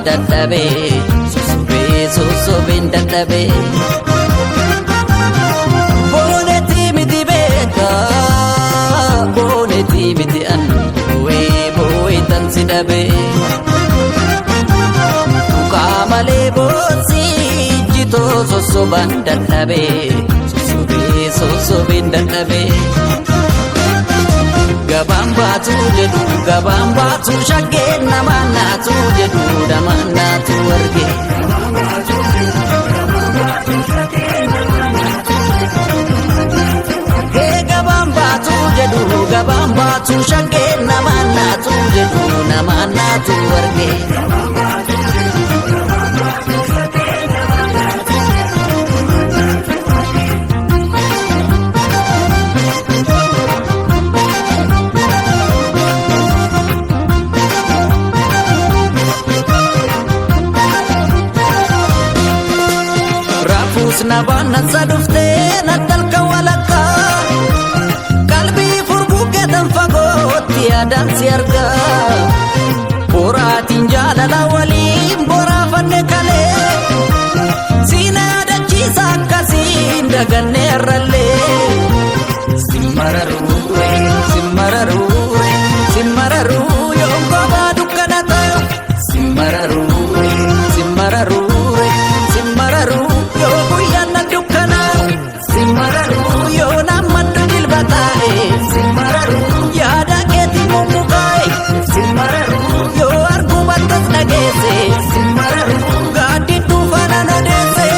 Dadhabee sossobee sossobeen dadhabee. Boonetii miti beekaa boonetii miti an boo'ee boo'ee tan si dhabee. Tuqaa malee boosii jitoo sossobaan dadhabee sossobee sossobeen dadhabee. Gabaan baatu jedhu gabaan baatu shaggeen namaan naatu jedhu namaan naatu arge. Hee gabaan baatu jedhu gabaan baatu shaggeen namaan naatu jedhu namaan naatu arge. Raafuus na baannansa dhuftee nattalka walakkaa qalbii furguggeetan fagootti yaadaan si argaa boraatiin jaalala waliin boraafanne kalee siin yaadachiisa akkasiin dagannee arrallee simmararuure simmararuure simmararuu yoon kophaa dukkana ta'u simmararuure simmararuure simmararuu yoo guyyaan na dukkanaa simmararuu yoo nammaddu jilba taa'e simmararuu yaada keetti mummukaa'e simmararuu yoo argumattas dhageesse simmararuu gaaddidduu faana odeesse.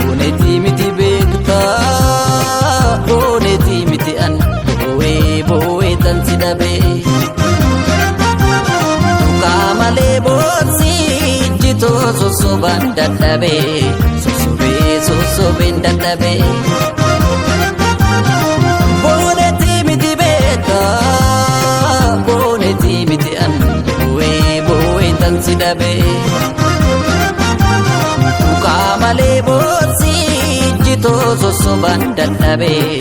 Boonetii miti beektaa boonetii miti an boo'ee boo'ee tan si dhabee. Tuqaa malee boosii jitoo sossobaan dadhabee sossobee sossobeen dadhabee. Boonetii miti beektaa boonetii miti an boo'ee boo'ee tan si dhabee. Tuqaa malee boosii jitoo sossobaan dadhabee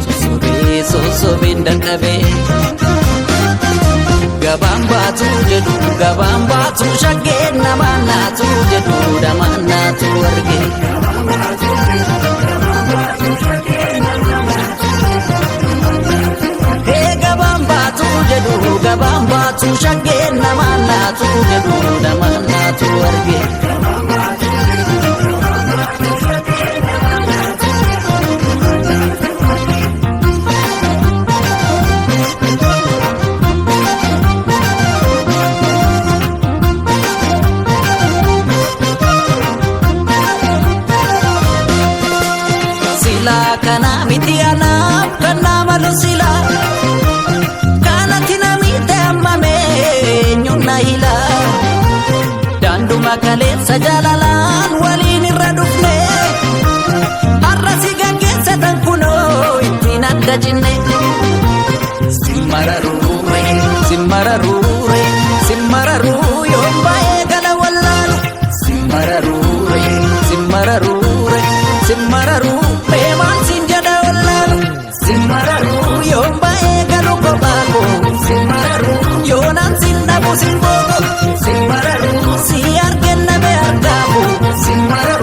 sossobee sossobeen dadhabee. Gabaan baatu jedhu gabaan baatu shaggeen namaan naatu jedhu namaan naatu arge. Hee gabaan baatu jedhu gabaan baatu shaggeen namaan naatu jedhu namaan naatu arge. Silaa kana miti anaaf kan nama malu silaa kanatti namitti ammame eenyuun na hila daanduma kaleessa jaalalaan waliin irra dhufne har'a si gaggeessa tan kunoo ittiin adda cinne. Simmararuure simmararuure simmararuu yoon baay'ee gala wallaalu simmararuure simmararuure simmararuu beemaan siin jedha wallaalu simmararuu yoon baay'ee galu kophaa koo simmararuu yoonaan siin dhabu siin boogo simmararuu si argeen dhabe argaamu simmararuu.